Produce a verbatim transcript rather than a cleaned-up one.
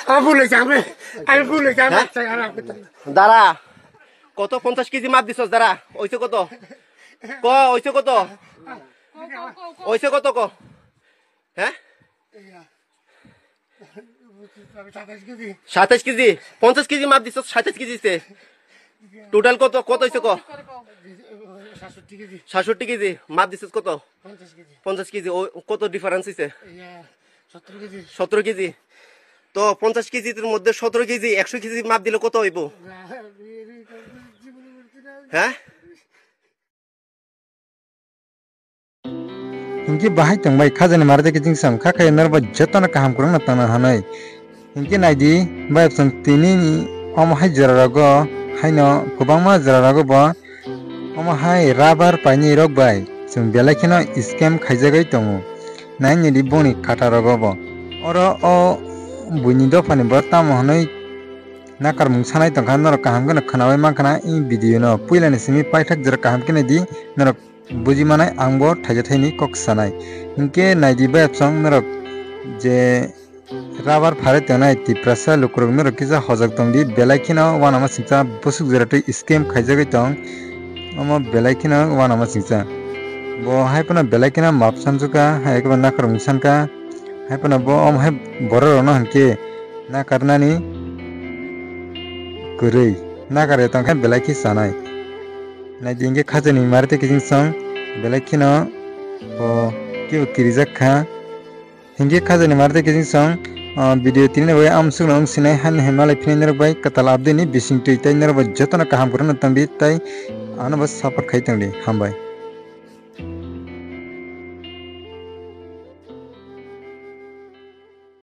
Abu le jame, abu le jame, Hah? Saya anak kita. Dara, koto ponchash kg map disos dara? Oise koto? Ko, oise koto? Oise koto ko? Hah? Iya. Satais kg. Satais kg, ponchash kg map disos, satais kg se. Total koto, koto oise ko? Satshotti kg. Satshotti kg, map disos koto? Ponchash kg. Ponchash kg, o, koto difference oise? Iya, sotoro kg. Sotoro kg. To ponchash kg tir moddhe sotoro kg, eksho kg map dile koto oibo? Hah? Hinkhe bahai tongbai khajani mari de kiching sam kha khe norba jotono kaham kwrwngno tongna hanai. Hinkhe naidi, bai absong tini ni omo hai jora rogo haino kwbangma jora rogo bo omo hai rubber painwi rok bai chwng belai kheno scam khaijagwi tongo. Nai nini boni kata rogo bo. Oro o buini dophani bo tamo hwnwi nakarmung sanai tongkha, norok kaham kheno khwnawi mankha na i video no. Puilani simi paithak jora kaham khe naidi, norok buji manai ang bo thaija thaini kok sanai. Hinkhe naidi bai absong norok je rubber pharwi tongnai Tiprasa lukurok norok kisa hojak tongdi, belai kheno uanama singcha bwswk jora tei scam khaijagwi tong. Omo belai kheno uanama singcha. Bo hai phano belai kheno map sansuka, hai eke ba nakarmung sanka. Hai phano bo omo hai borok rokno hinkhe nakarnani kwrwi, nakarwi tongkha belai khe sanai. Naidi hinkhe khajani mari tei kiching song belai kheno bo kebo kirijak kha. Hinkhe khajani mari tei kiching song, ah, video tini bai amsukno wng sinai hani hai malai phini norok bai kwtal update ni bising twi tei norok bai jotono kaham kwrwngno tongdi tei ano bo support khai tongdi. Hambai.